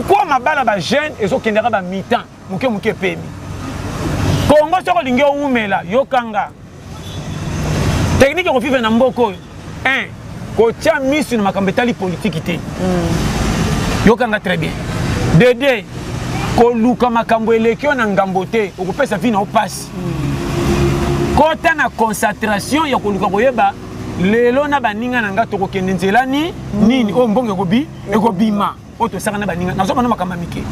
Pourquoi mabala ba jeune ezokendaka ba mi-temps moke moke epemi? Congo soki olingi owumela, yokanga technique ya kovivre na mboka oyo. 1 kotia misu na makambo etali politiki te. Yokanga très bien. Dede koluka makambo eleki yo na ngambo te, okopesa vie na yo pasi. Kota na concentration ya koluka koyeba lelo na baninga na nga tokokende nzela ni nini oyo mbongo ekobi ekobima oyo tosaka na baninga. Nazomona makambo ya mike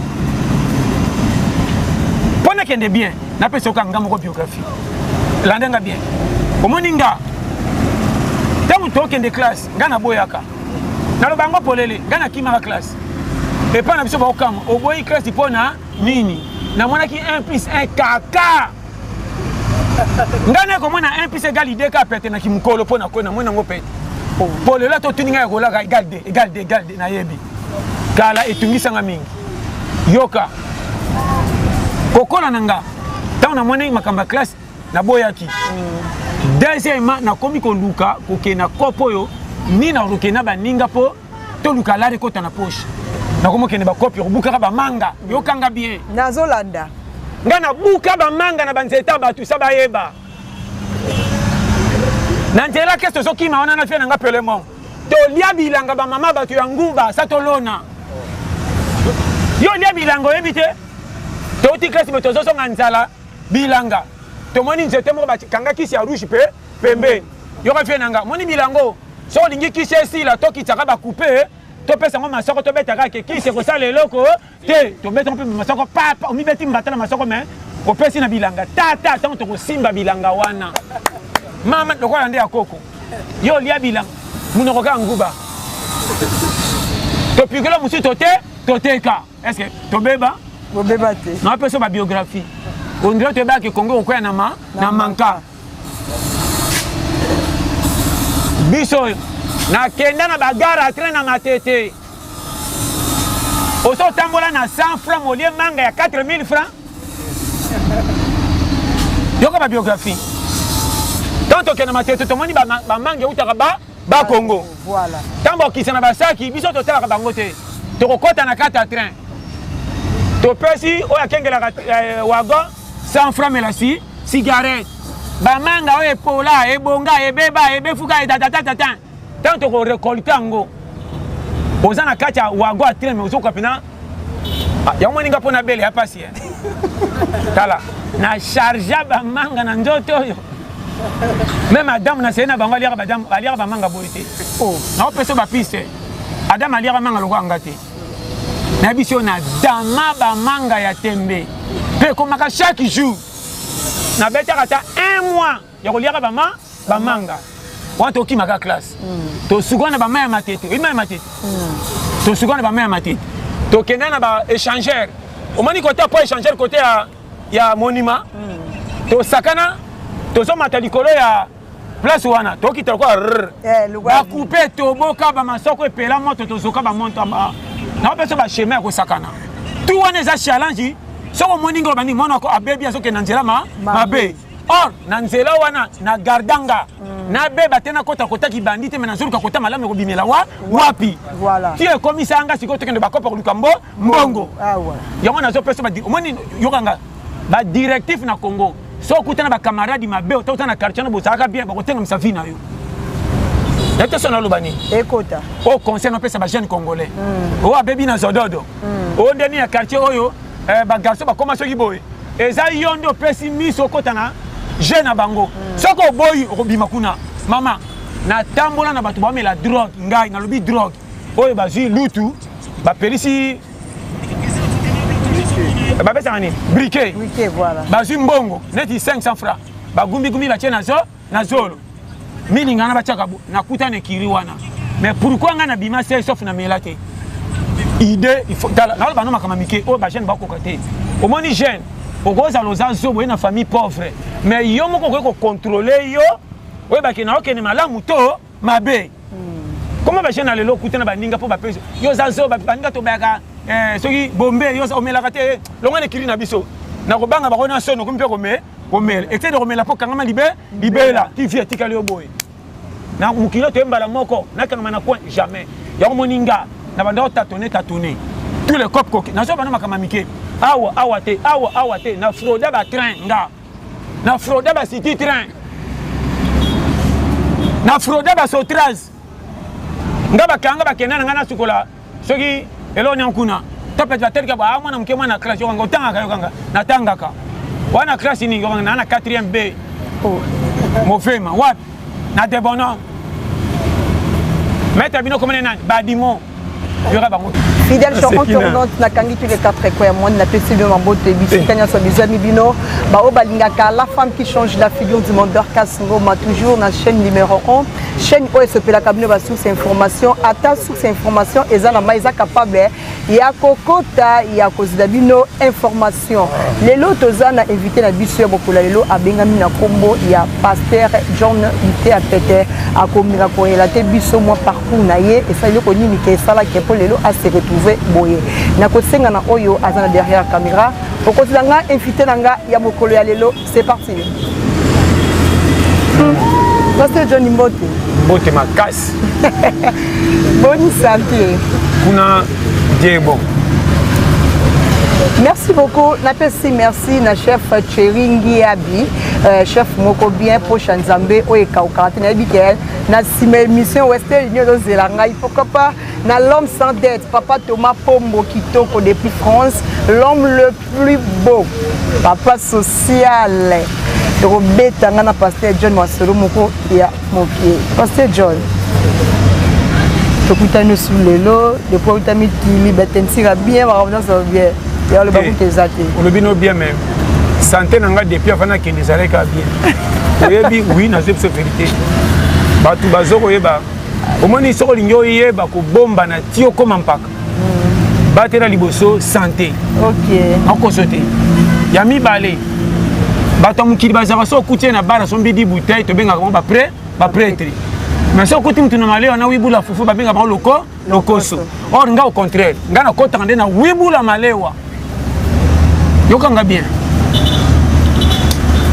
mpo nakende bien. Napesa yoka nga moko biographie, landa nga bien. Omoni nga ntango tokende classe, nga naboyaka, naloba yango polele, nga nakimaka classe epai na biso. Baokama oboyi classe mpo na nini? Namonaki 1 plus 1 kaka ngai nakomona 1 plus égal 2 ka pete na kimokolo mpo na ko namoni yango pete po lelo totuni ngai ya kolaka égal 2 égal 2 égal 2. Nayebi kala etungisanga mingi. Yoka kokola na nga, ntango namoni makambo ya classe, naboyaki. Deuxièmement, nakomi koluka kokende na kope oyo nini, nakokende na baninga mpo toluka lari ekota na poche. Nakomi okende bakope kobukaka bamanga. Yokanga bien. Nazolanda. Nga nabuka bamanga na banzete ya bato sa bayeba na nzela kese tozokima wana na fie na nga pelemo. Tolia bilanga bamama bato ya nguba sa tolona. Yo olia bilanga oyebi te. Touti klasi boye, tozozonga nzala, bilanga tomoni nzete moko bakanga kisi ya rouge mpe pembeni. Yoka fie na nga, moni bilango, soki olingi kisi esila, tokitaka bakupe, topesa yango masoko, tobetaka ke kisi ekosala eloko te. Tobeta mpe masoko papa, omibeti mbata na masoko me opesi na bilanga tata. Ntango tokosimba bilanga wana, mama lokola nde ya koko, yo olia bilanga monoko kaka nguba, topikola mosusu tote toteka. Est ce que tobeba? Bobeba te. Napesa babiographie ondire toyebaki Kongo kokwea na, ma, na manka biso oyo nakenda na bagare ya train na Matete. Oso otambola na 100 francs, molie manga ya 4000 francs. Yoka babiographie. Ntango tokende Matete, tomoni bamanga eutaka ba Bakongo. Ntango bakokisa na basaki, biso totalaka bango te. Tokokɔta na kati ya train, topesi oyo akengelaka wagon 100 francs, melasi cigarette. Bamanga oyo epola, ebonga, ebeba, ebefuka, etatatatata. Ntango tokorekolte yango, oza na kati ya wagon ya train, me ozokoka mpena yango. Moninga mpo na bele ya pasi, tala na chargea bamanga na nzoto oyo. Même Adam na seye na bango aliaka bamanga boye te. Naopesa bapiste, Adam aliaka manga lokola nga te. Nayebi so na dama bamanga ya tembe mpe ekomaka chaque jour. Nabetaka ata un mois ya koliaka bama bamanga wana. Tokimaka classe, tosuka na bama ya Matete. Oyebi ma ya Matete? Tosuka na bama ya Matete, tokenda na ba échangeur. Omoni kote po échangeur, kote ya monument, tosakana, tozomata likolo ya place wana, tokita lokola bakupe, toboka bamasoko epela moto, tozoka bamonto. Naopesa bachemin ya kosakana tu wana. Eza challenge. Soki omoni ngo bani mwana abebi, azokende na nzela mabe. Or na nzela wana na gardanga nabeba te, nakota kota kibandi te, me nazoluka kota malamu ekobimela wa wapi. Ti ekomisa nga sikoyo tokende bakopa koluka mbo mbongo. Yango nazopesa. Omoni, yokanga badirective na Congo. So okutana bacamarade mabe, ota na quartier na bozalaka bien, bakotengamisa vie na yo. Na te so naloba nini? Ekota. Oyo conseil napesa bajeune congolais oyo abebi na zododo, oyo ndeni ya quartier oyo bagarçon bakóma soki boye, eza yo nde opesi miso okota na jeu na bango. Soki oboyi, okobima kuna. Mama, natambola na bato bamela drogue. Ngai nalobi drogue oyo bazwi lutu, bapelisi, bapesaka nini, briquet, bazwi mbongo neti 500 francs, bagumbigumbi, batie na zo na zolo milinga na batiaka. Nakuta na ekiri wana. Mais pourquoi ngai nabima se sauf namela te? Idée, il faut tala, naloba no makambo mike oyo bajeune bakoka te. Omoni jeune, okozala oza zobo, oye na famille pauvre, mais yo moko okoki kocontrôle yo, oyebaki na okende malamu to mabe. Koma bajeune na lelo, okuta na baninga mpo bapesi yo, oza zoba, baninga tobayaka soki bombe, yo omelaka te, longa na ekiri na biso. Nakobanga bango na sono, okomi mpe komela, etede komela mpo kangama libe libela ti vie etikali yo boye na mokili oyo. Toye mbala moko, nakangama na coin jamais. Yango moni nga na banda otatone tatone. Tous les copes koki nazo bana makambo mike awa awa te awa awa te na frauda ba train nga na frauda ba city train na frauda ba sotraz nga bakanga bakenda na nga nasukola soki eloko nyango kuna to pete batelika ba ah, mwana moke mwana classe yokanga otangaka yokanga natangaka wana classe nini yokanga naa na 4e b oh. mofema wapi na debono maître bino komene nani badimo yoka bango Fidèle chers internautes, nakangi tous les quatre coins ya monde napesi bino mambote bisika eh. nyonso bizwami bino baoyo balingaka la femme qui change la figure du monde Dorcas Ngoma toujours na chaîne numéro 1 chaîne oyo esopelaka bino basource information ata source information eza na mai eza capable ya kokota ya kozela bino information lelo toza na invité na biso ya mokolo ya lelo abengami na nkombo ya pasteur John Lite Pete akomeka korelate biso mwa parcours na ye esali eloko nini ke esalaki mpo lelo a se retrouver boye nakosenga na oyo aza na derrière caméra okozela nga invité na nga ya mokolo ya lelo c'est parti Pasteur John mbote mbote makasi boni santé kuna Dieu bon Merci beaucoup. Napesi merci na chef Thierry Ngiabi, euh, chef moko bien proche ya Nzambe oyo ekaukaka te nayebi ke na nsima émission Western Union ezozela ngai pourquoi pas na l'homme sans dette papa Thomas Pombo kitoko depuis France l'homme le plus beau papa social tokobeta ngai na pasteur John masolo moko ya mokie pasteur John tokutani osu lelo depuis outa mikili batensika bien makambo nyonso bien ya oloba kutu eza te olobi no bien mais santé na ngai depuis avant nakende ezalaki kaka bien oyebi oui nazwi biso vérité bato bazo koyeba omoni soki olingi oyeba kobombana ti okoma mpaka batela liboso santé okoso te ya mibale bato ya mokili bazalaka so okuti ye na bar asombi di bouteille tobengaka bango bapre bapretre mais so okuti motu na malewa na wibula fufu babengaka bango loko lokoso or nga au contraire nga nakotaka nde na wibula malewa yokanga bien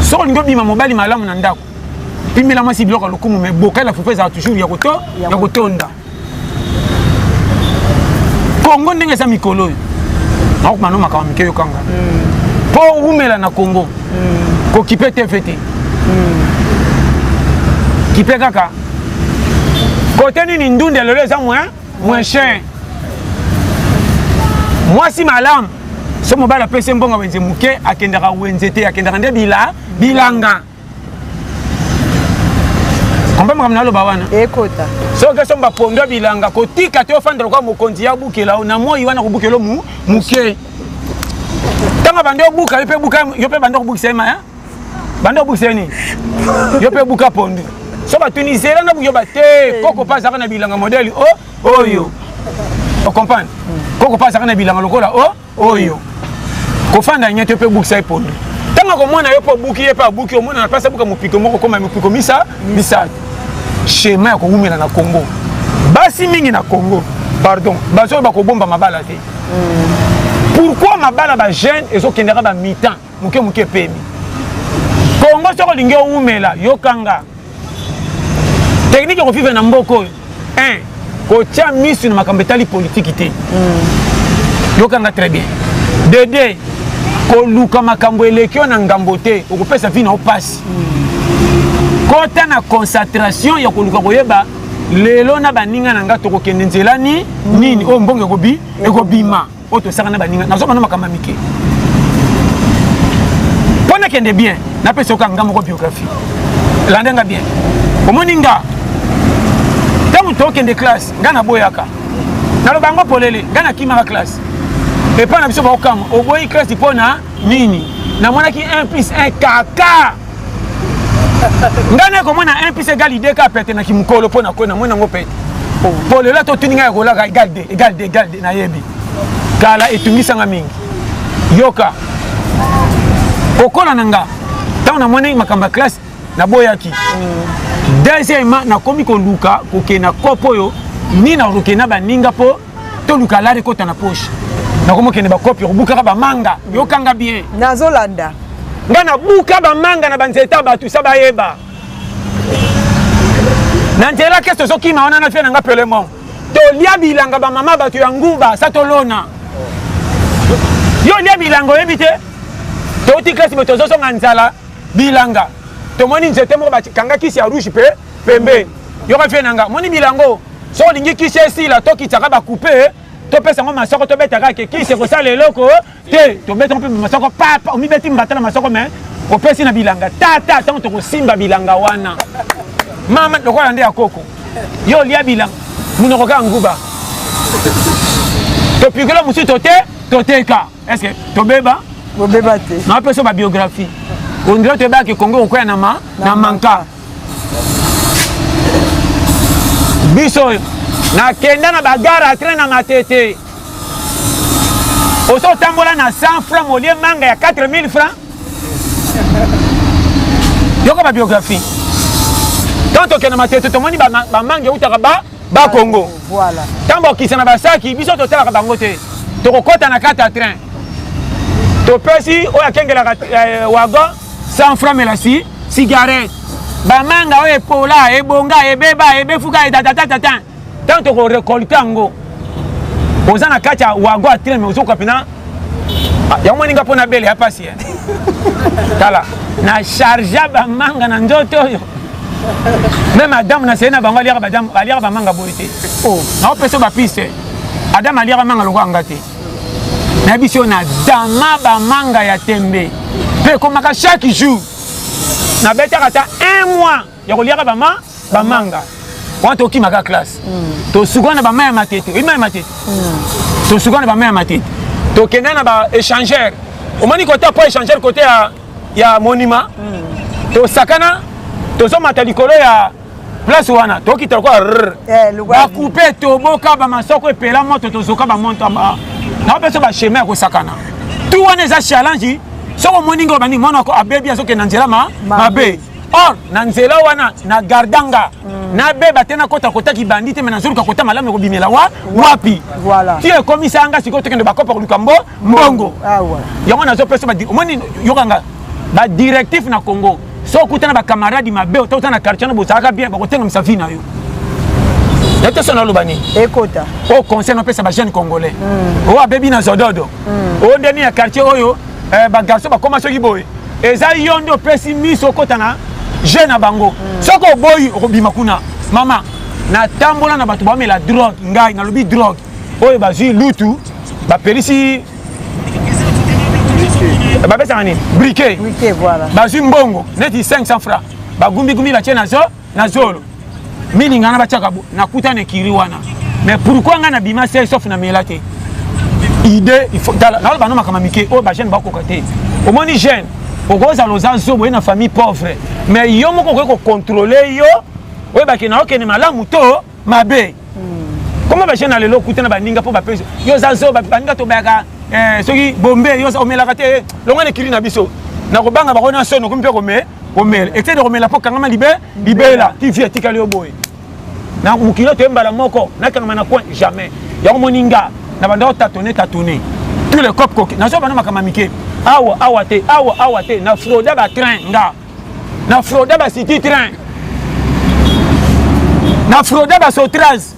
soki olingi obima mobali malamu na ndako pimela mwasi biloko ya lokumu mais bokali ya fufu ezalaka toujours ya kotonda kongo ndenge eza mikolo oyo nakokoma no makambo mike yokanga mpo mm. owumela na kongo mm. kokipe tv te mm. kipe kaka kote nini ndunda lelo eza moins moins cher mwasi malamu so mobali apesi mbongo wenze moke akendaka wenze te akendaka nde bila bilanga kompa makambo naloba wana ekota soki osomba pondo ya bilanga kotika te ofanda lokola mokonzi ya bukela na moi wana kobukela moke ntango bandi obuka yo mpe buka yo mpe bandi okobukisa ye maya bandi okobukisa ye nini yo mpe buka pondu so batuni zela na buki yo ba te koko mpe azalaka na bilanga modele o oyo ocomprendre koko mpe azalaka na bilanga lokola o oyo kofanda nye te mpe obukisa ye pondu ntango akomona yo mpe obuki ye mpe abuki omona na place abuka mopiko moko okoma mopiko misa misato shema ya kowumela na congo basi mingi na congo pardon bazoyo bakobomba mabala te mm. pourquoi mabala ba jeune ezokendaka ba mitan moke moke epemi congo soki olingi owumela yokanga technique ya kovivre na mboka oyo un kotya misu na makambo etali politiki te mm. yokanga très bien dede koluka makambo eleki yo na ngambo te okopesa vi na yo mpasi mm. kota na concentration ya koluka koyeba lelo na baninga na nga tokokende nzela ni mm. nini oyo mbongo ekobi ekobima oyo tosaka na baninga nazobana makambo ya mike mpo nakende bien napesa yoka nga moko biographie landa nga bien omoni nga ntango tokende classe nga naboyaka naloba yango polele nga nakimaka classe epai na biso baokamwa oboyi classe mpo na nini namonaki 1 plus 1 kaka ngai naye komona 1 plus egal ide ka pete na kimokolo mpo na ko namoni yango pete mpo lelo ata otuni ngai ya kolaka egal de egal de egal de nayebi kala etungisanga mingi yoka kokola na nga ntango namoni makambo ya classe naboyaki mm. deuxièmement nakomi koluka kokende na kopo oyo nini nakokende na baninga mpo toluka lari ekota na poche nakomi okende bakopi kobukaka bamanga yokanga bien nazolanda nga nabuka bamanga na banzete ya bato sa bayeba na nzela kese ozokima wana na fie na nga pelemon tolia bilanga bamama bato ya nguba sa tolona. Yo olia bilanga oyebi te? Touti classe me tozozonga nzala bilanga. Tomoni nzete moko bakanga kisi ya rouge pe pembeni. Yoka vie na nga, omoni bilango soki olingi kisi esila tokitaka bakupe topesa yango masoko tobetaka ke kisi ekosala eloko te tobeta mpe masoko papa omibeti mbata na masoko me opesi na bilanga tata ntango tokosimba bilanga wana mama lokola nde ya koko yo olia bilanga monoko kaka nguba topikola mosusu tote toteka estce tobeba bobeba te napesa babiographie ondire toyebaki kongo kokwea na, ma, na manka biso oyo nakenda na bagare ya train na matete oso otambola na 100 franc molie manga ya 4000 franc yoka babiographie ntango tokenda matete tomoni bamanga eutaka ba bakongo ntango bakokisa na basaki biso totalaka bango te tokokɔta na kati ya train topesi oyo akengelaka eh, wagon 100 franc mela si cigarette bamanga oyo epola ebonga ebeba ebefuka etatatatata ntango tokorekolte yango oza na kati ya wago ya train me ozokoka mpena ah, yango moninga mpo na bele ya mpasi eh. tala na chargea bamanga na nzoto oyo meme adamu na seye na bango aliaka bamanga boye te oh. naopesa bapiste adamu aliaka manga lokola nga te nayebi yo na dama bamanga ya tembe mpe ekomaka chaque jour nabetaka ata un mois ya koliaka bama bamanga wana tokimaka classe mm. tosuka na bama ya matete oyebi ma ya matete mm. tosuka na bama ya matete tokenda na ba échangeur omoni kote po échangeur kote ya, ya monument mm. tosakana tozomata likolo ya place wana tokita lokola rr eh, bakupe toboka bamasoko epela moto tozoka bamonto naopesa bachemin ya kosakana tu wana eza challenge soki omoni ngo bani mwana abebi azokende na nzela mabe or na nzela wana na garda nga mm. nabeba te nakota kota kibandi te me nazoluka kota malamu ekobimela wa wapi voilà. ti ekomisa nga sikoyo tokende bakopa koluka mbo mbongo ah, yango nazopesa omoni yoka nga badirectif na congo so okutana bacamarade mabe ota na quartier na bozalaka bien bakotengamisa vie na yo nete so naloba nini ekota oyo conseil napesa bajeune congolais mm. oyo abebi na zododo mm. oyo ndeni ya quartier oyo eh, bagarçon bakoma soki boye eza yo nde opesi miso okota na jeu na bango mm. soki oboyi okobima kuna mama natambola na bato bamela drogue ngai nalobi drogue oyo bazwi lutu bapelisi bapesaka nini briquet bazwi mbongo neti 500 francs bagumbigumbi batie na zo na zolo milinga na batiaka nakuta na ekiri wana mais pourquoi ngai nabima sei sauf na mela te idée il faut tala naloba no makambo mike oyo bajeune bakoka te omoni jeune okozala oza zobo ye na famille pauvre mais yo moko okoki kocontrole yo oyebake na okende malamu to mabe hmm. koma bajeune na lelo okuta na baninga mpo bapesi yo oza zoba baninga tobayaka eh, soki bombe yo omelaka te longa na ekiri na biso nakobanga bango na soni okomi mpe kome komela etede komela mpo kangama libe libela ti vie etikali yo boye na mokili oyo toye mbala moko nakangama na coin jamais yango moni nga na banda otatone tatone tous les cop koke nazo banda makambo mike awa awa te awa awa te na frauda ba train nga na frauda ba city train na frauda ba sotras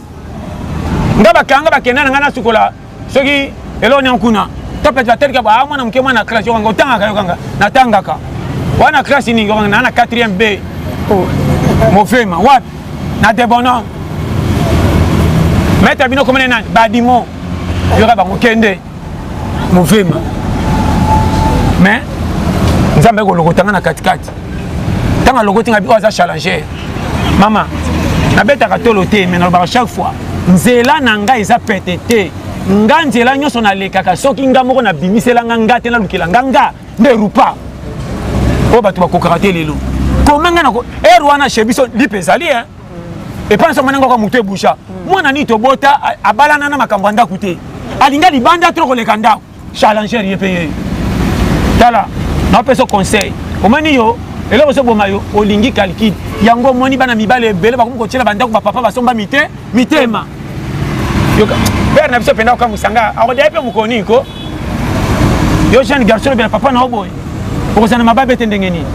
nga bakanga bakenda na nga nasukola soki eloko nini kuna to pete batelika ba ah, mwana moke mwana classe yokanga otangaka yokanga natangaka wana classe nini yokanga naa na 4e b oh. mofema wapi na debonhomme maître bino komene nani badimo yoka bango kende movema mais nzambe akolokota nga na katikati ntango alokoti nga oyo aza challenger mama nabetaka tolo te mais nalobaka chaque fois nzela na ngai eza pete te nga nzela nyonso nalekaka soki nga moko nabimisela nga nga te nalukela nga nga nde rupa oyo bato bakokaka te lelo koma nga nako ere wana chez biso lipe ezali eh? epai na mwana ngoko moto ebusha mwana nini tobota abalana na makambo ya ndako te alinga libanda tro koleka ndako challenger ye mpe ye tala napesa conseil omoni yo eloko ezoboma yo olingi calcul yango omoni bana mibale ebele bakomi kotyela bandako bapapa basomba mite mitema pere na biso mpenza okamwisa nga akodeya mpe mokoni ko yo jeune garçon obela papa na yo boye okozala na mababe te ndenge nini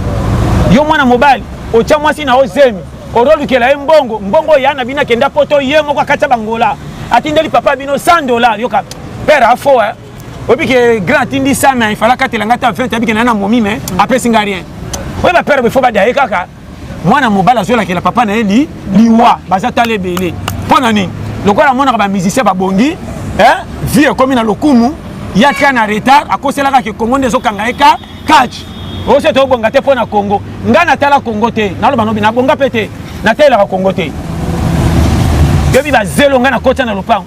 yo mwana mobali otya mwasi na yo zemi ozolukela ye mbongo mbongo ya na bino akenda poto ye moko akatisa bangola atindeli papa bino 100 dollar yoka père afo eh. Oyebi ke grand atindi sa mais ifala akatela nga ata 20, ayebi ke naye na momi, mais apesi nga rien. Oyo bapere befo badia ye kaka mwana mobali azolakela papa na ye li liwa, baza tala ebele. Mpo na nini? Lokola amonaka bamusicien babongi, vie ekomi na lokumu, ye atika na retard, akoselaka ke Kongo nde ezokanga ye ka catch. Oyo tobonga te mpo na Kongo. Ngai natala Kongo te, naloba nobi nabonga mpe te, natelelaka Kongo te. Yobi bazelo ngai nakotya na lopango.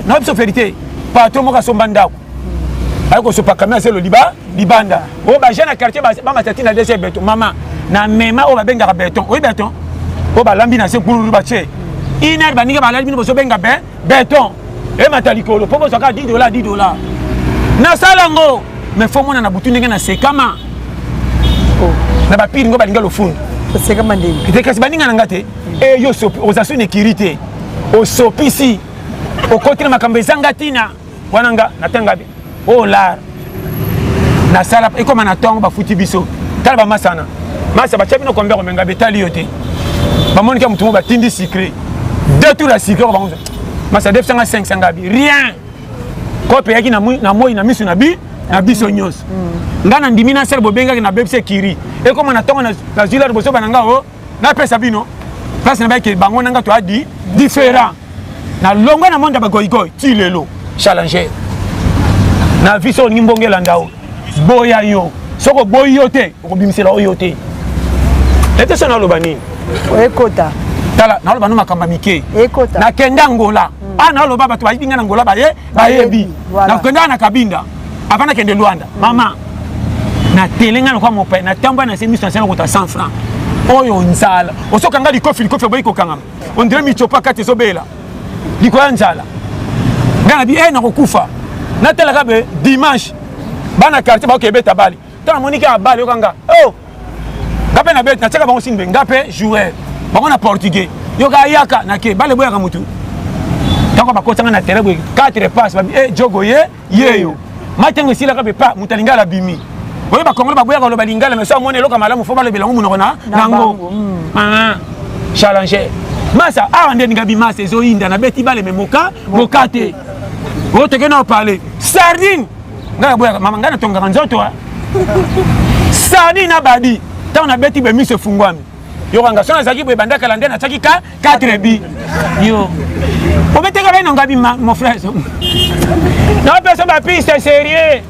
Na biso vérité, patron moko asomba ndako, aye kosopa kami azelo liba libanda. Oyo bajeune na quartier bamata ntina deuxième béton. Mama na mema oyo babengaka béton, oyi béton oyo balambi na se gululu, batie une heure, baninga balali, bino bozobenga be béton emata likolo mpo bozwaka 10 dollar, 10 dollar. Nasala yango, mais fo mona na butu ndenge nasekama na bapiri ngo balinga lofundu. Osekama ndenge? Te, kasi baninga na nga te. E yo oza so na ekiri te, osopisi, okoti na makambo ezanga ntina wana. Nga natanga oyo lar nasala ekóma na ntongo, bafuti biso. Tala bamasana masa batya bino combien? Komenga betali yo te, bamoniki ya motu mo batindi sucré, deux tours ya sucré bango. Masa defisanga 500, ngabi rien. Kope eyaki na moi na miso na bi na biso nyonso. Nga na ndimi nasala, bobengaki na bebisi ekiri ekóma na ntongo, nazwi lare bosoba na nga o napesa bino place na bayeke bango na nga toa di différent. Nalongwa na monde ya bagoigoi ti lelo challenger na vie. Soki olingi mbongo elanda o boya yo, soki oboyi yo te, okobimisela oyo te. Ete so naloba nini? Ekota. Tala, naloba no makambo ya mike. Ekota. Nakende Angola. A naloba, bato bayebi nga na Angola, baye bayebi. Nakendaka na Kabinda avant nakende Lwanda. Mama natelenga lokwa mopaya, natamba na se miso, nasala kota 100 franc. Oyo nzala osokanga likofi, likofi oboyi kokangama, ondire michopa kati ezobela likolo ya nzala. Ngai nabi e nakokufa. Natalaka be dimanche, bana quartier baoke ebeta bale. Ntango namoni kaka bale, yokanga oh, nga mpe nabeti, natiaka bango sini mpe nga mpe joueur bango na portugais. Yoka ayaka nake bale boyaka mutu. Ntango bakotanga na terrain boye, 4 passe, babi e jogo ye yeyo matengo esilaka mpe pa moto alingala abimi. Oyo bakongolo baboyaka koloba lingala, mais so amoni eloko malamu, fo balobela yango monoko na nango. Challenger masa awa nde ninga bimasa ezoyinda, nabeti bale me moka moka te. Oyo toke na opale sardine, ngai naboyaka mama, ngai natongaka nzoto sardine na badi. Ntango nabeti boye, miso efungwami, yokanga so nazalaki boye bandakala nde natiaki ka 4 bi yo obeteka bai nanga bi. Mon frère, napesa bapiste sérieux.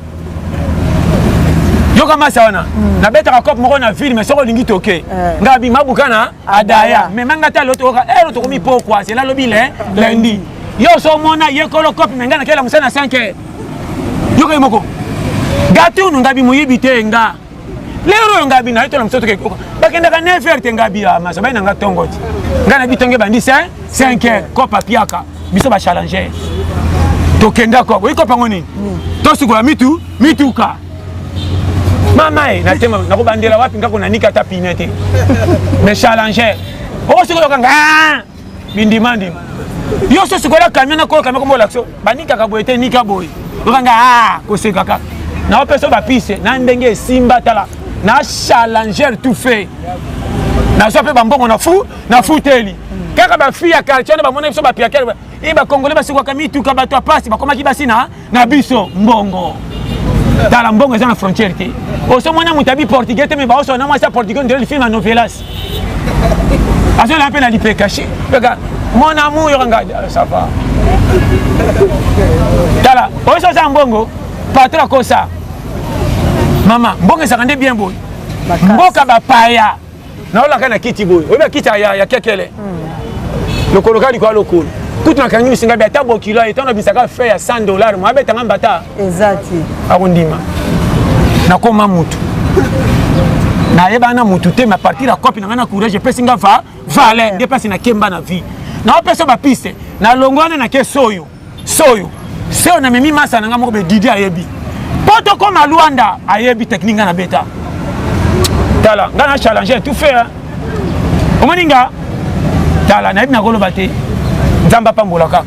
Yoka masa wana, nabetaka cope moko na ville, mais soki olingi toke ngai bi mabuka na adaya mema nga te. Alo tokoka ero tokomi pokwa zela lobi le lundi. Yo so omona yekolo cope me ngai nakela mosala na 5 heures. Yoka ye moko gatunu, ngai bi moyibi te. Nga lero oyo ngai bi naye tola moso toke bakendaka 9 heures te. Ngai bi masa bai na nga ntongo ti ngai na bi ntongo ebandi 5 heures. Cope apiaka biso bachallenger, tokenda kope. Oyi kope yango nini? Tosukola mitu mituka. Mama e natema nakobandela wapi? Ngako nanika ata pine te, mais challenger okosikola okanga bindima ndima. Yo so sikola camion nakola camion kombo olakisa banikaka boye te, nika boye, okanga koseka kaka. Naopesa bapiste na ndenge esimba. Tala na challenger tout fait, nazwa mpe bambongo na fu nafuteli kaka bafille ya quartier wana. Bamona biso bapiakere e bakongole basikwaka mituka, bato ya pasi bakomaki basi na biso mbongo. Tala, mbongo eza na frontière te. Osomona moto abi portugais te, me baosola na mwasi ya portugais, ondire lifilme ya novelas, azola mpe na lipeka peka mon amour. Yokanga ça va. Tala, oyo so oza mbongo, patron akosa mama, mbongo ezalaka nde bien boye. Mboka bapaya naolaka na kiti boye, oyebi kiti ya kekele, lokolo kaka likolo ya lokolo. Kutu nakangi misinga bi ata bokilo aye ntango nabisaka fe ya 100 dollar, mo abetanga mbata. Eza te. Akondima nakoma mutu nayebana na mutu te, ma partir ya cope na ngai na courage epesi nga va valeur nde mpasi nakemba na vie. Naopesa bapiste, nalongo wana nake soyo soyo soyo, namemi masa na ngai moko be Didi ayebi mpo tokóma Lwanda, ayebi technique ngai nabeta. Tala, ngai na challenger tout fait. Omoni nga, tala, nayebi nakoloba te, Nzambe apambola kaka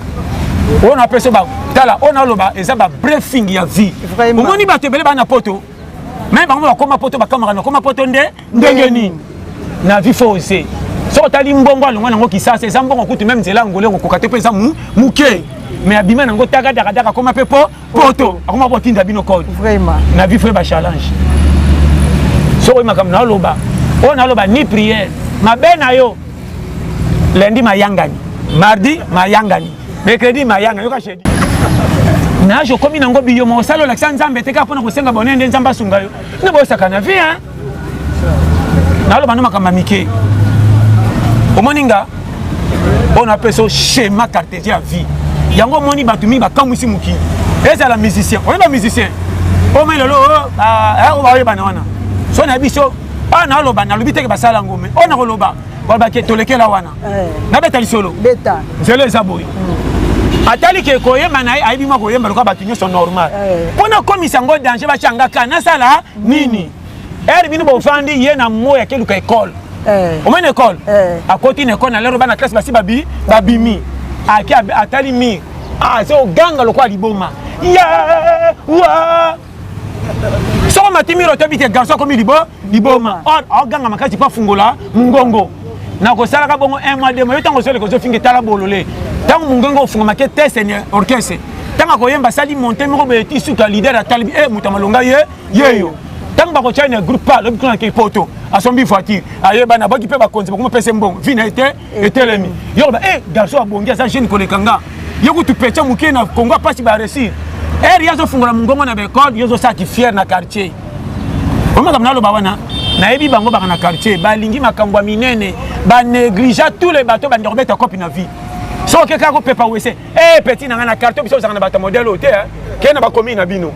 oyo napesa. Tala, oyo naloba eza babriefing ya vie. Omoni bato ebele baa na poto, me bango bakóma poto, bakamaka nakóma poto nde ndenge nini na vie. Faut oser. Soki otali mbongo alongwa nango Kisasa, eza mbongo kutu meme nzela Angola ekokoka te mpo eza moke. Mais abima nango taka daka daka akoma mpe po poto akoma kotinda bino code. Vraiment. Na vie frère ba challenge. Soki oyi makambo naoloba, oyo naoloba ni prière, mabe na yo lundi mayangani, mardi mayangani, mercredi mayangani, yoka jeudi. Naje okomi nango biyomo osala olakisa Nzambe te kaka mpona kosenga bonheur nde Nzambe asunga yo. Nde boyosaka na vie hein. Naloba no makambo ya mike. Omoni nga oyo napesa yo schéma cartésien ya vie. Yango omoni bato mingi bakamwisi mokili. Ezala musicien, oyebi ba musicien oyo mai lelo oyo baoyebana wana. So na biso awa naloba nalobi teke basala yango me oyo nakoloba balobake tolekela wana. Nabeta lisolo. Nzela eza boye. Atali ke koyemba na ye ayebi mwa koyemba lokola bato nyonso normal. Mpo nakomisa yango danger batya nga ka nasala nini? Ere bino bofandi ye na moi akeluka ekole. Omoni ekole? Akoti na ekole na lero bana classe basi babi babimi. Ake atali mur. Azo ganga lokola liboma. Ya wa soko mati mur otobi te garçon akomi libo liboma. Or aoganga makasi mpo afungola mongongo. Nakosalaka bongo un mois deux mois yo ntango ozoleka ozofinga etala bolole. Ntango mongongo ofungama ke test ni orchestre. Ntango akoyemba asali monte moko boye ti suka leader atali eh moto ya malonga ye yeyo. Ntango bakotya na groupe pa lobi kuna ke poto asombi voiture ayebana abwaki mpe bakonzi bakomopesa mbongo vi na ye te etelemi. Yo ba eh garçon abongi aza jeune koleka nga. Yo kutu pecha moke na Congo apasi ba réussir. Ere ye azofungola mongongo na baekole yo ozosala fier na quartier. Omakambo naloba wana nayebi bango baka na quartier balingi makambo ya minene ba négligea tous les bateaux bandeko kobeta kopi na vie. Soki okeka kopepa wese eh petit na nga na quartier biso ozalaka na bato ya modèle oyo te ke na bakomi na bino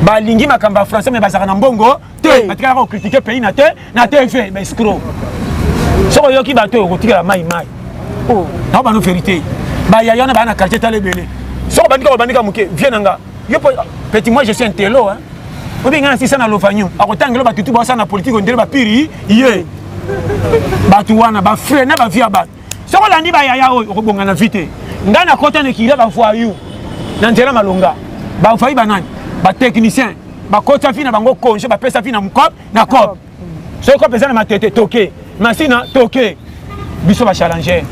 balingi makambo ya français mais bazalaka na mbongo te batikalaka kocritiquer pays na te na TV ba escroc. Soki oyoki bato oyo okotikala mai mai. Nao bano vérité bayaya wana baya na quartier tala ebele. Soki obandika obandika moke vie na nga yo petit moi je suis un télo hein. Obi nga na sisa na lovanyo akotangela bato tu basala na politique ondele bapiri ye bato wana bafre na bavie ya bato. Soki olandi bayaya oyo okobonga na vie te. Nga nakota na ekila bavoyu na nzela malonga. Bavoyu banani? Batechnicien bakota vie na bango congé bapesa vie na mokop na cop. Soki cop eza na matete toke masina toke biso ba challenger.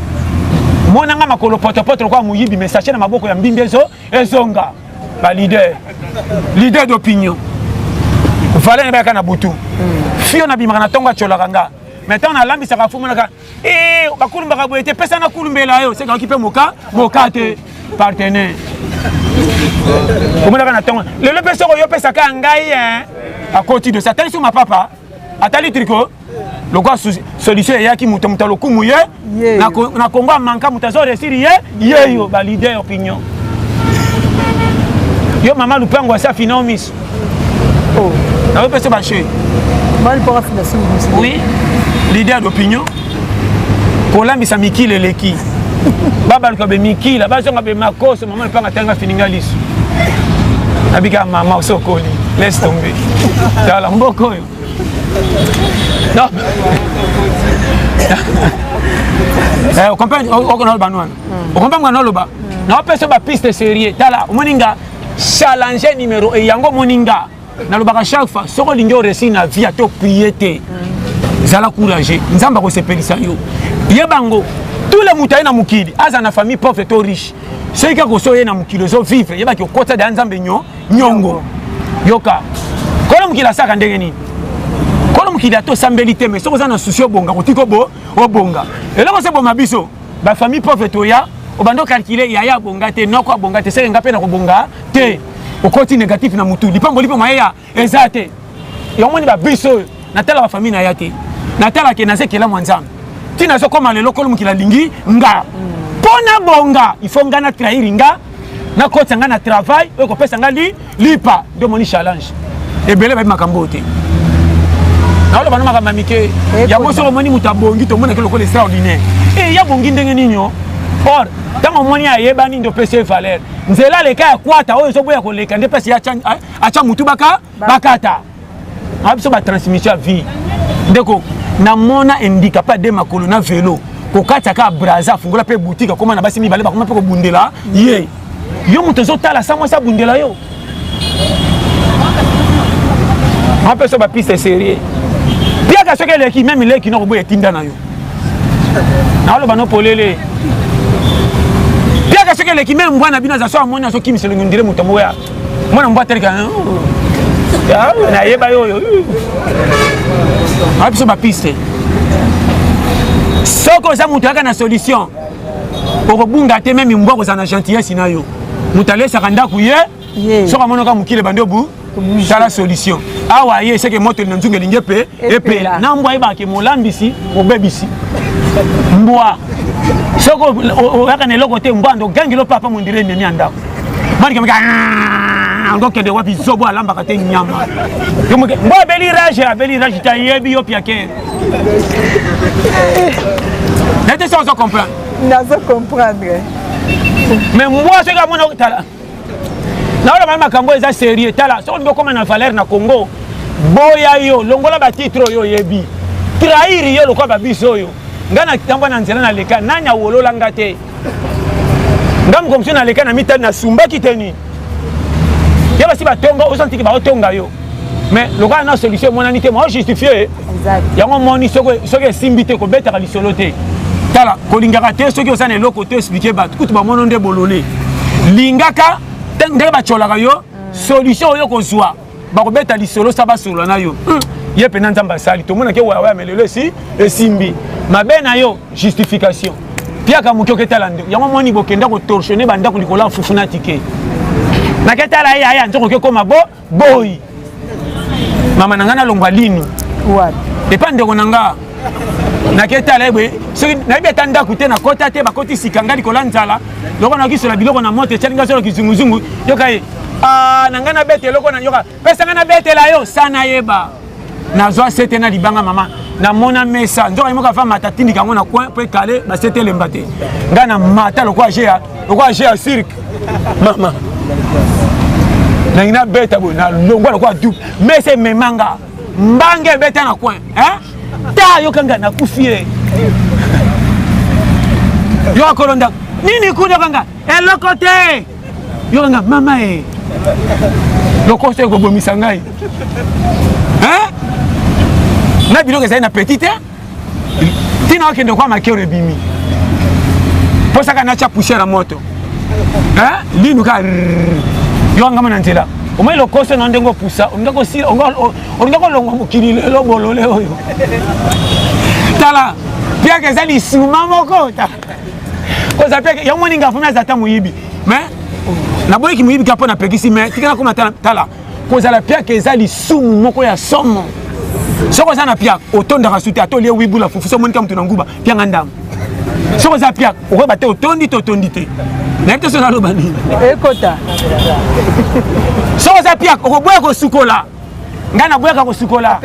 Monanga makolo potopoto lokola moyibi mais sachet na maboko ya mbimbi ezo ezonga ba leader leader d'opinion. Valeur bayaka na butu. Fio na bimaka na tongo atyolaka nga. Mais ntango nalambisaka fu monaka eh bakulumbaka boye te pesa na kulumbela yo sekaki mpe moka moka te partenaire. Omonaka na ntongo lelo mpe soko yo pesaka ya ngai akoti dosi atali so mapapa atali triko lokola solution eyaki moto moto alokumu ye na Congo amanka moto azo réussir ye yeyo ba leader opinion. Yo mama lupango asa fina miso. Nazo pesa ba che. Oui, leader d'opinion. Kolambisa mikili eleki. Babaluka be mikila, bazonga be makoso, mama lupango atanga fininga liso. Nabika mama osokoli, laisse tomber. Tala mboko oyo. Non. Eh, comprendre okona loba wana. Okompa ngana loba. Na opesa ba piste sérieux. Tala, omoni nga challenger numéro et yango omoni nga. Nalobaka chaque fois soko olingi oréussir na vie ata oprier te. Zala courageux, Nzambe akosepelisa yo. Yeba ngo, tous les moto aye na mokili, aza na famille pauvre to riche. Soki kaka oso ye na mokili ozo vivre, yebaki okota da Nzambe nyo nyongo. Yoka. Kolo mokili asaka ndenge nini? Kolo mokili ata osambeli te, mais soki oza na souci obonga, kotika obo obonga. Eloko se boma biso, ba famille pauvre toya, obanda okalkule yaya abonga te, noko abonga te, seke nga mpe na kobonga te. Okoti négatif na mutu, lipamboli mpe moyen ya eza te. Yango moni ba biso oyo, natala ba famille na ya te. Natala ke naza ekela mwa Nzambe. Ti nazokoma lelo kolo mokili alingi nga. Mpo na bonga, il faut nga na trahir nga, nakotisa nga na travail oyo kopesa nga lipa. Nde omoni challenge. Ebele bayebi makambo oyo te. Naloba na makambo ya mike. Yango soki omoni moto abongi, tomonaki lokola extraordinaire. Eh, ya bongi ndenge nini yo? Or, ntango omoni ayebani nde opesi ye valeur. Nzela aleka ya kwata oyo ezoboya koleka nde mpasi atya mutu bakata. A biso ba transmission ya vie. Ndeko, namona handicapé ade makolo na velo. Kokatisa kaka Brazza, afungola mpe boutique, akoma na basi mibale, bakoma mpe kobundela ye. Yo moto ozotala sa mwasi abundela yo. Apesa ba piste sérieux. Piaka soki eleki, même eleki noko boye etinda na yo. Naoloba no polele. Piaka soki eleki meme mbwa na bino aza so amoni azokimisa elongi ndire moto moko ya mwana mbwa ateleka ah, nayeba yo oyo awa biso bapiste. Soki oza moto ayaka na solution okobunga te, meme mbwa kozala na gentillesse na yo. Moto alesaka ndako ye soki amonaka mokili ebandi obu tala solution awa ye seke moto na nzungu elingi epe epela na mbwa ayebaka ke molambisi mobebisi mbwa soki oyaka na eloko te mbwa ndo ogangeli papa mondire ememi ya ndako manikamika ngokende wapi zobo alambaka te nyama mbwa abeli rage abeli rage te ayebi yo piake nete soki ozo comprendre. Nazo comprendre. Mais mbwa soki amona tala naoloba makambo eza sérieux. Tala, soki olingi okóma na valeur na Congo, boya yo longola batitre oyo oyebi trahir yo lokola babiso oyo. Ngai natambwa na nzela naleka nani awolola nga te. Nga moko mosusu naleka na mitali nasumbaki te nini ye basi batonga ozantiki baotonga yo, mais lokola na solution emonani te mao justifie yango omoni soki esimbi te kobetaka lisolo te. Tala, kolingaka te soki oza na eloko te expliquer bato kutu bamono nde bolole. Lingaka ndenge batyolaka yo, solution oyo kozwa bakobeta lisolo sa basolola na yo ye mpena Nzambe asali tomonaki wayawaya melelo esi esimbi mabe na yo justification piaka moke oketala nde yango moni bokenda kotorsionner bandako likolo ya fufu na tike naketala ye aya nzoko okekoma bo boyi mama na ngai nalongwa linu epa ndeko na nga naketala ye boye soki nayebi ata ndako te nakota te bakoti sika ngai likolo ya nzala loko nakisola biloko na moto etiali ngai solo kizunguzungu yoka ye na ngai nabeta eloko na yoka pesa ngai nabetela yo sa nayeba nazwa sete na libanga mama namona mesa nzoka ye moko afa mata tindika yango na coin mpo ekale basete elemba te ngai na mata lokola je ya lokola je ya cirque mama nangi nabeta boye nalongwa lokola double mesa ememanga mbanga ebeta na coin ta yoka nga nakufi ye yoka kolo ndako nini kuna yoka nga eloko te yoka nga mama e lokoso ekobomisa ngai na biloko ezali na petit te ntina okende kwa makero ebimi mposaka natya poussière ya moto linu ka yo angama na nzela omoi lokoso na ndenge opusa olinga kolongwa mokili lelo bolole oyo. Tala, piaka eza lisuma moko kozala piaka yango moni nga fumi aza ata moyibi mais naboyiki moyibi kaka mpo napekisi mais tika nakoma. Tala, kozala piaka eza lisumu moko ya somo. Soki oza na piaka otondaka su te ata olie wibula fufu so omonika moto na nguba pianga ndambo. Soki oza piaka okoyeba te otondi te otondi te nayebi te so naloba nini. Ekota. Soki oza piaka okoboya kosukola. Ngai naboyaka kosukola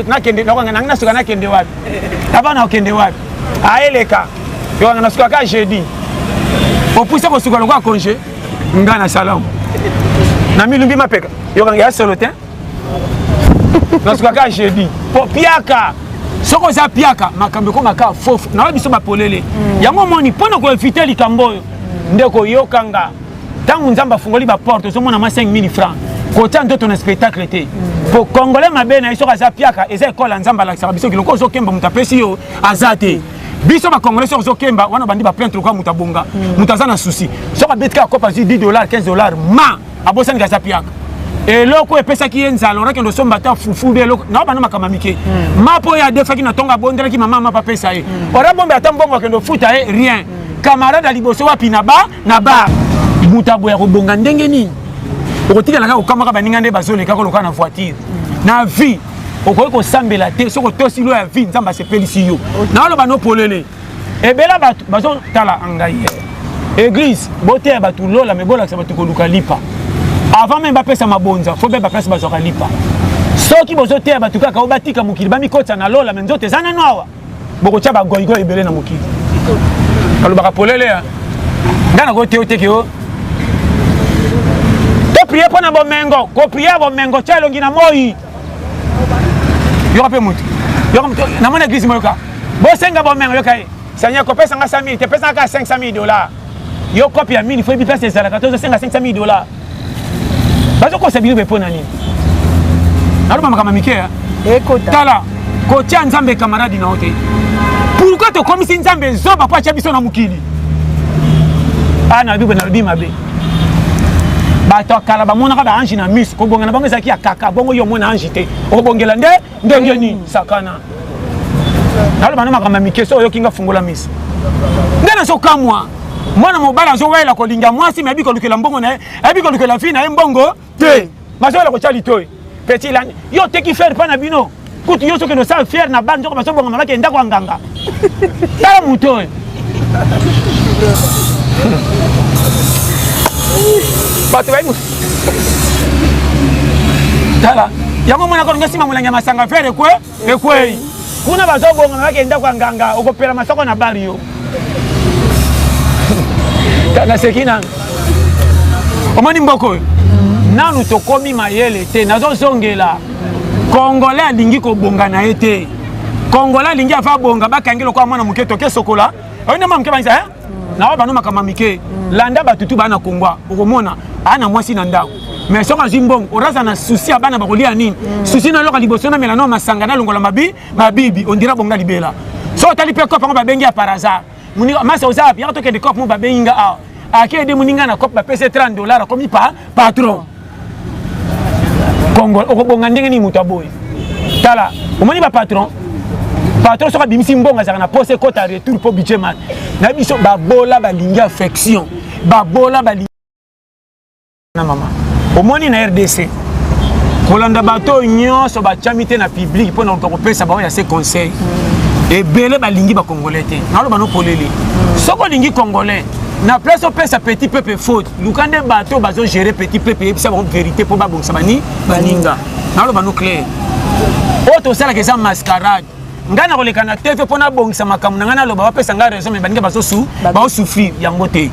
nakende nangi nasuka nakende wapi ava nakokende wapi aeleka yokanga nasuka ka jeudi opusa kosuka lokola congé ngai na salon na milumbi mapeka yokanga ya solo te nasuka ka jeudi po piaka. Soki oza piaka makambo ekomaka fofu naoyo biso bapolele yango omoni mpo na koéviter likambo oyo ndeko yokanga ntango Nzambe afungoli baporte ozomona mwa 5000 francs kotia nzoto na spectacle te po Congolais mabe na ye soki aza piaka eza ekole ya Nzambe alakisaka biso kiloko ozokemba moto apesi yo aza te. Biso bacongolais soki ozokemba wana bandi baplainte lokola moto abonga moto aza na souci soki abeti kaka kopa azwi 10 dollar 15 dollar ma abosaniki aza piaka eloko epesaki ye nzala orakende osomba ata fufu be eloko nao bana makambo mike ma mpo oyo adefaki na ntongo abondelaki mama mapa apesa ye ora bombe ata mbongo akende ofuta ye rien camarade ya liboso wapi na ba na bar moto aboya kobonga ndenge nini okotikala kaka kokamaka baninga nde bazoleka koloka na voiture na vie okoki kosambela te soki otosi lo ya vie Nzambe asepelisi yo naoloba no polele ebela bato bazotala ngai église boteya bato lola me bolakisa bato koluka lipa avant même bapesa mabonza fo be baplace bazwaka lipa. Soki bozoteya bato kaka oyo batika mokili bamikotisa na lola me nzoto eza nano awa bokotya bagoigoi ebele na mokili balobaka polele ya ngai nakoteyo teke yo toprier mpo na bomengo koprier ya bomengo tya elongi na moi yoka mpe motu yoka motu namoni église moyoka bosenga bomengo yoka ye Seigneur kopesa nga 100 000 te pesa nga kaka 500 000 dollars. Yo kopi ya 1000 fo yebi place ezalaka te ozosenga 500 000 dollars bazokosa bino be mpo na nini naloba makambo mike. Ekota. Tala, kotia Nzambe camarade na yo te. Biso tokomisi Nzambe zoba mpo atya biso na mokili. Ah, na Bible nalobi mabe. Bato ya kala bamonaka ba ange na miso, kobonga na bango ezalaki ya kaka, bongo yo omona ange te. Okobongela nde ndenge nini? Sakana. Naloba na makambo ya mike, soki oyoki nga fungola miso. Nde nazokamwa mwana mobali azowela kolinga mwasi me ayebi kolukela mbongo na ye, ayebi kolukela fille na ye mbongo te, bazowela kotya litoi. Petit lani, yo oteki fer mpa na bino kutu yo soki osala fier na bana nzoko bazobongama bakende ndako ya nganga. Tala moto oyo bato bayi tala yango mwana kolonga nsima molangi ya masanga fer ekwe ekwei kuna bazobongama bakende ndako ya nganga okopela masoko na bari yo naseki nanu omoni mboka oyo nanu tokomi mayele te nazozongela Congolais alingi kobonga na ye te. Congolais alingi ava bonga bakangi lokola mwana moke toke sokola. Oyo nde mwana moke bangisa hein? Na bano makambo mike. Landa bato tu bana Kongwa okomona ana mwasi na ndako. Mais soki azwi mbongo oraza na souci ya bana bakolia nini? Souci na loka liboso na mela no masanga na longola mabi mabibi ondira bonga libela. Soki otali pe kope yango babengi ya par hasard. Muninga masa oza wapi? Yaka tokende kope mo babengi nga awa. Akende muninga na kope bapesi 30 dollars akomi pa patron. Congo okobonga ndenge nini moto aboyi tala omoni ba patron patron soki abimisi mbongo azalaka na posa ekota retour mpo budget mate na biso babola balingi affection babola balingi na mama omoni na rdc kolanda bato oyo nyonso batyami te na public mpo na koluka kopesa bango ya se conseil ebele balingi bacongolais te naloba no polele soki olingi congolais na place opesa petit peuple faute luka nde bato bazo gérer petit peuple yebisa bango vérité mpo babongisa bani baninga naloba no clair oyo tosalaka eza mascarade ngai nakoleka na tv mpo nabongisa makambo na ngai naloba bapesa ngai raison me baninga bazosouffrir yango te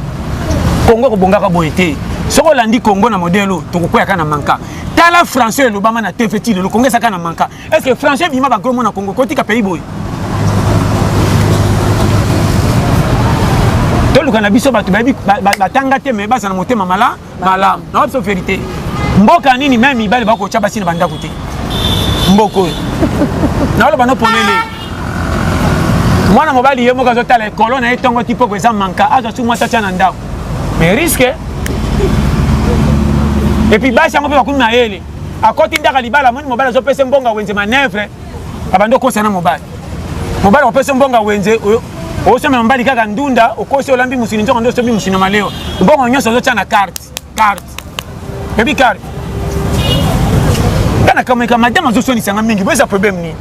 kongo ekobongaka boye te soki olandi kongo na modele oyo tokokweyaka na manka tala français elobama na tv ti lelo kongo ezaka na manka est ce que français ebima bagros mona kongo kotika pays boye toluka na biso bato bayebi batanga te me baza na motema mala malamu na biso verité mboka nini meme mibali bakotya basi na bandako te mboka oyo naoloba no polele mwana mobali ye moko azotala ekolo na ye ntongo ti poko eza manka azwa su mwasi atya na ndako mais risque epuis basi yango mpe bakomi mayele akoti ndaka libala amoni mobali azopesa mbongo wenze manœuvre abandi okosa na mobali mobali akopesa mbongo wenze osomela mobali kaka ndunda okosi olambi mosuni nzoko nde osombi mosuni na maleo mbongo nyonso ozotya na carte carte ebi carte nga nakamweka madame azosonisa nga mingi boye eza problème nini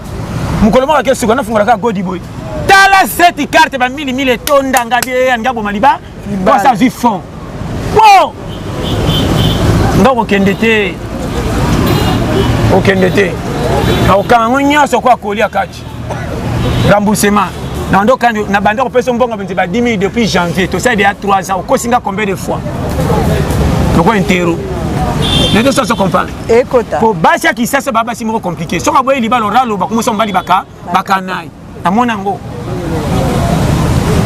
mokolo moko ake suka nafungola kaka godi boye tala seti carte ba mili mili etonda nga bie alingi aboma liba mwasi azwi fond po nga okokende te okende te nakokanga yango nyonso ko akolia kati remboursement na banda kopesa mbongo mpenza ba 10 000 depuis janvier tosali deja 3 ans okosi nga combien de fois lokola intero nete soso comprendre po basi ya kisasa ba basi moko compliqué soki aboyi libala oraloba komosa mobali baka bakanai namona yango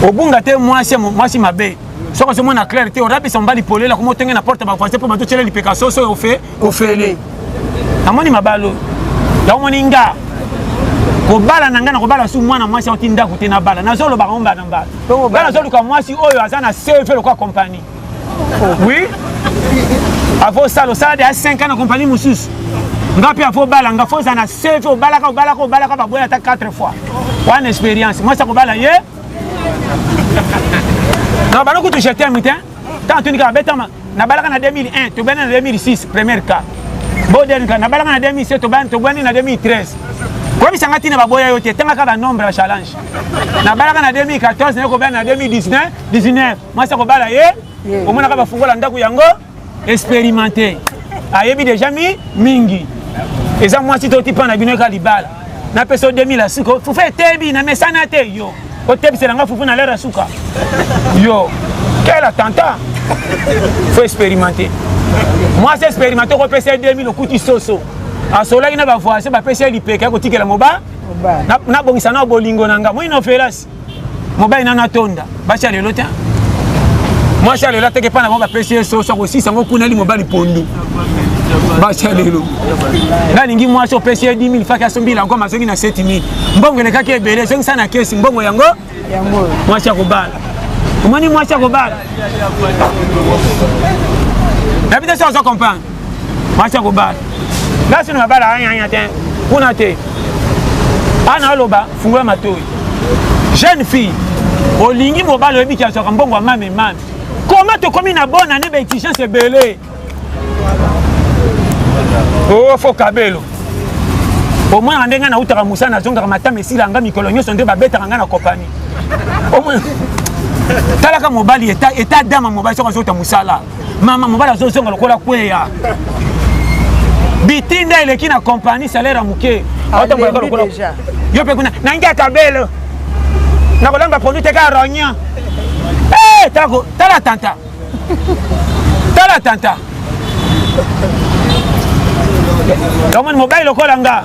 obunga te mwasi mwasi mabe soki ozomona claire te orabisa mobali polele akoma otenge na porte bavoisin mpo bato tyela lipeka soso ofe ofele namoni mabalo yango moni nga kobala na ngai nakobala su mwana mwasi auti ndako te nabala nazolobaka ngo mbala na mbala ngai nazoluka mwasi oyo aza na cv lokola kompani oui avo osala osala deya 5 ans na kompani mosusu nga mpe avo obala nga fo ozala na cv obalaka obalaka obalaka baboya ata 4 fois wana expérience mwasi akobala ye na bana kutu je t'aime te ntango tuni kaka betama nabalaka na 2001 tobani na 2006 première cas bodeni kaka nabalaka na 2007 tobani tobani na 2013 koyebisa nga ntina baboya yo te tangaka banombre ya challenge nabalaka na 2014 naye kobala na 2019 19 mwasi akobala ye omonaka bafungola ndako yango expérimenté ayebi deja mi mingi eza mwasi to tipa na bino eka libala napesa yo 2000 ya suka fufu etebi na mesana te yo otebisela nga fufu na lere ya suka yo quel attentat faut expérimenter mwasi expérimenté okopesa ye 2000 okuti soso asolaki na bavoisin bapesi ye lipeka ya kotikela moba nabongisa na bolingo na nga moino felasi mobali nano atonda basi ya lelo te. Mwasi ya lelo ateke epai na bango, bapesi ye soso, akosisa yango kuna, ali mobali pondu. Basi ya lelo, nga alingi mwasi opesi ye 10 000, faki asombi lango, azongi na 7 000, mbongo elekaki ebele, ezongisa na kesi mbongo yango. Mwasi ya kobala, omoni mwasi ya kobala, nayebi te so ozo comprendre. Mwasi ya kobala, nga sino mabala ayanya te kuna te. Ana aloba, fungola matoi, jeune fille olingi mobali, oyebiki azwaka mbongo ya mame mame. Koma tokomi na bonne année, baexigence ebele. O fo kabelo, omonaka ndenge ngai nautaka mosala, nazongaka, matama esila nga mikolo nyonso nde babetaka ngai na kompani. Talaka mobali, eta dama, mobali soki azota mosala, mama, mobali azozonga lokola kweya bitinda eleki na kompani, salaire ya moke, aotambolaka lokola yo mpe kuna nangi ya kabelo, nakolamba produit te ka rognon. Tala tanta, tala tanta, omoni mobali lokola nga,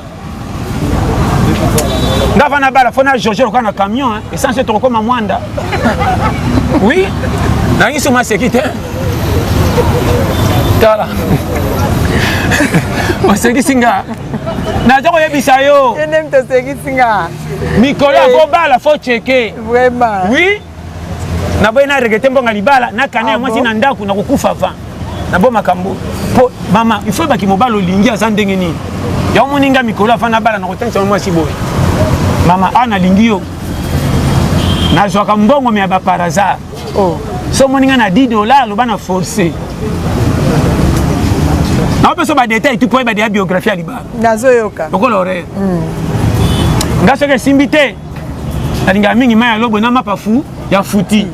nga vana bala fo na jauge lokola na camion essence, tokokoma mwanda. Oui, nangi so maseki te. Tala, osekisi nga, naza koyebisa yo. Tosekisi nga. Mikolo ya kobala, fo cheke. Vraiment. Oui, naboyi na regretter mbongo ya libala, nakana ya mwasi na ndako, nakokufa avant nabo makambo. Po mama, il faut ebaki mobali olingi aza ndenge nini. Yango moni nga mikolo avant nabala, nakotangisa mwasi boye: mama, a nalingi yo, nazwaka mbongo me ya bapar hasard. Oh. So omoni nga na 10 $, aloba na forcé, naopesa badétail tu po oyeba deya biographie ya libala. Nazoyoka. Lokola horaire, nga soki esimbi te, nalingaka mingi mai ya lobo na mapa fu ya futi.